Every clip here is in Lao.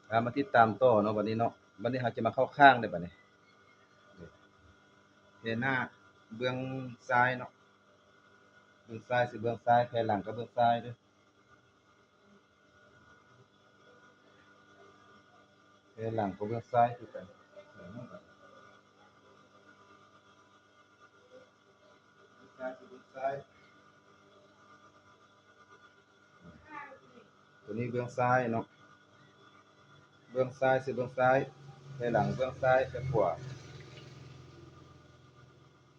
ເຮົາມາຕິດຕາມຕໍ່ເນາະ ບັດນີ້ເນາະ. ບັດນີ້ເຮົາຈະມາເຂົ້າຂ້າງເດ້ ບັດນີ້. ແພໜ້າເບື້ອງຊ້າຍເນາະ, ເບື້ອງຊ້າຍຊື່ເບື້ອງຊ້າຍ, ແພຫຼັງກໍເບື້ອງຊ້າຍເດີ້. ແພຫຼັງກໍເບື້ອງຊ້າຍຄືກັນ. ເບື້ອງຊ້າຍຄືເບື້ອງຊ້າຍ. ຕົວນີ້ເບື້ອງຊ້າຍເນາະ, ເບື້ອງຊ້າຍຊື່ເບື້ອງຊ້າຍ, ແພຫຼັງເບື້ອງຊ້າຍ, ແພຂວາ,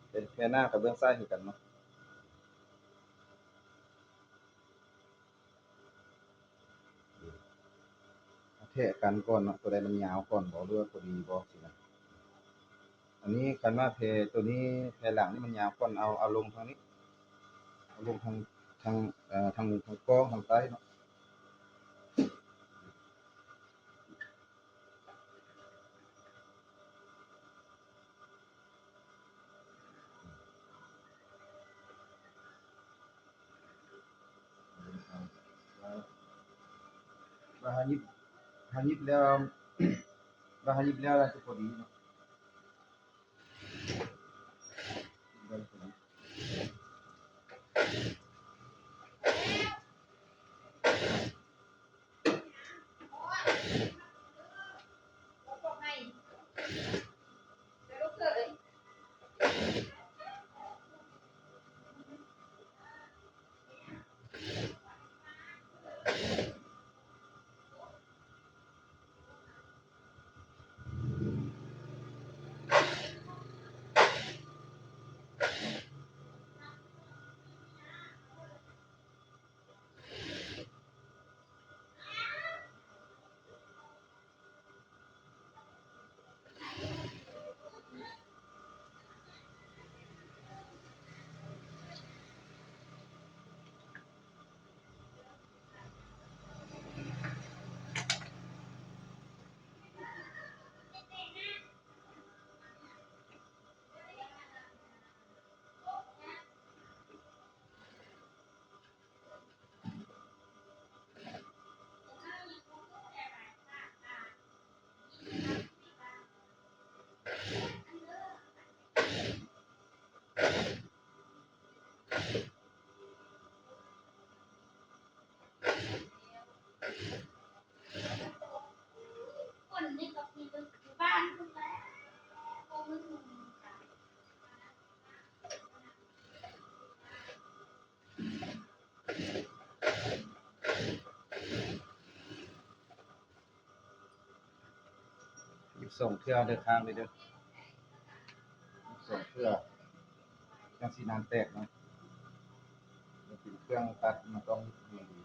ແພ ແພໜ້າກໍເບື້ອງຊ້າຍຄືກັນເນາະ. ແທະກັນກ່ອນເນາະ, ຕົວໃດມັນຍາວກ່ອນບໍ່ ຫຼືວ່າພໍດີບໍ່ຊີ້ນະ. ອັນນີ້ຄັນວ່າແພ ຕົວນີ້ແພຫຼັງນີ້ມັນຍາວກ່ອນ ເອົາ ເອົາລົງທາງນີ້, ເອົາລົງທາງ ທາງ ເອີ ທາງ ທາງກ້ອງທາງໃຕ້ເນາະ. ວ່າເຮົາຫຍິບ ເຮົາຫຍິບແລ້ວ ວ່າເຮົາຫຍິບແລ້ວ ແລ້ວຈະພໍດີເນາະ. ຫຍິບສອງເທື່ອເດີ ຂ້າງນີ້ເດີ ຫຍິບສອງເທື່ອ ຈັ່ງຊິໜານແຕກເນາະ. ມັນເປັນເຄື່ອງຕັດ ມັນຕ້ອງຫຍິບໃຫ້ດີ.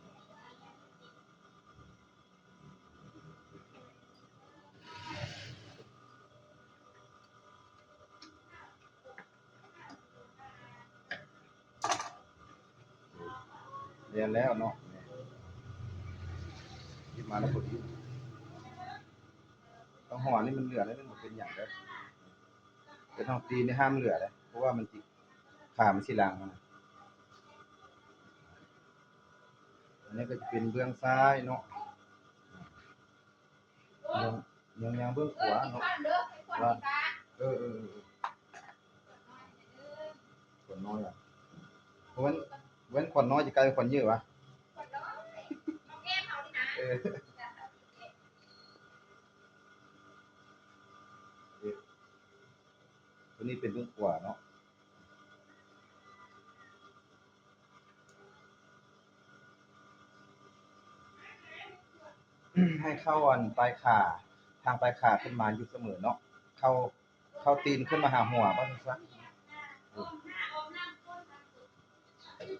ແມ່ນແລ້ວເນາະ ແມ່ນ ຫຍິບມາແລ້ວພໍດີ. ຕ້ອງຫົວນີ້ມັນເຫຼືອແລ້ວ ມັນບໍ່ເປັນຫຍັງເດີ້ ແຕ່ຕ້ອງຕີນນີ້ຫ້າມເຫຼືອເດີ້ ເພາະວ່າມັນຊິ ຂາມັນຊິລ້າງຫັ້ນນະ. ອັນນີ້ກໍຈະເປັນເບື້ອງຊ້າຍເນາະ. ຍັງ ຍັງ ຍັງເບື້ອງຂວາເນາະ ວ່າ ເອີ ເອີ ເອີ ຂວັນນ້ອຍຫວາ ບໍ່ແມ່ນ ບໍ່ແມ່ນຂວັນນ້ອຍ ຈະກາຍເປັນຂວັນເຍີຫວາ ເອີ ຕົວນີ້ເປັນເບື້ອງຂວາເນາະ. ໃຫ້ເຂົ້າອັນປາຍຂາ ທາງປາຍຂາຂຶ້ນມາຢູ່ສະເໝີເນາະ ເຂົ້າ ເຂົ້າຕີນຂຶ້ນມາຫາຫົວ ວ່າຊັ້ນຊະ.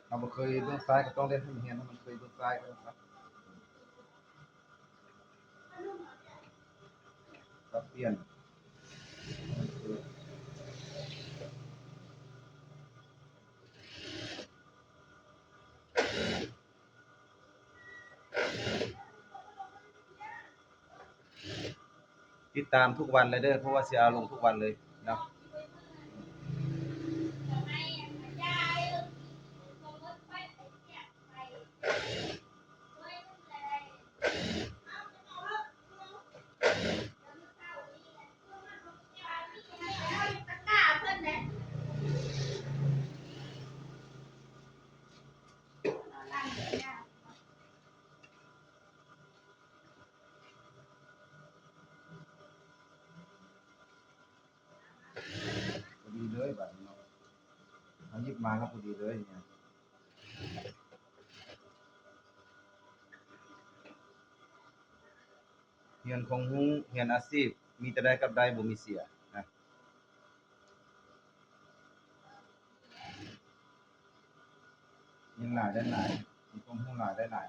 ເຮົາບໍ່ເຄີຍເບື້ອງຊ້າຍ ກໍຕ້ອງໄດ້ຮຽນໃຫ້ມັນເຄີຍເບື້ອງຊ້າຍກ່ອນຊະ. ປັບປ່ຽນ ຕິດຕາມທຸກວັນເລີຍເດີ ເພາະວ່າຊິເອົາລົງທຸກວັນເລີຍເນາະ. ມາແລ້ວພໍດີເລີຍ. ຮຽນຄວາມຮູ້ ຮຽນອາຊີບ ມີແຕ່ໄດ້ກັບໄດ້ ບໍ່ມີເສຍນະ. ຮຽນຫຼາຍໄດ້ຫຼາຍ ມີຄວາມຮູ້ຫຼາຍໄດ້ຫຼາຍ.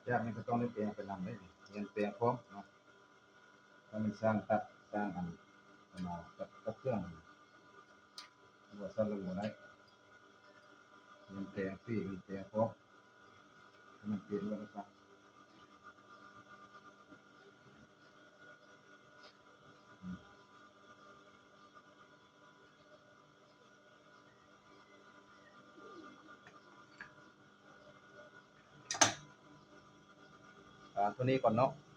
ຢາກໃຫ້ເຂົາເຈົ້າໄດ້ແປງໄປນຳເດ້ ຮຽນແປງພ້ອມເນາະ. ຖ້າມັນຊ່າງຕັດ ຊ່າງອັນ ອັນນ່າ ຕັດ ຕັດເຄື່ອງ ບໍ່ຊັ້ນລະບໍ່ໄດ້. ຮຽນແປງຟຣີ ຮຽນແປງພ້ອມ ໃຫ້ມັນເປັນ ແລ້ວກໍ ອ່າ ເທົ່ານີ້ກ່ອນເນາະ.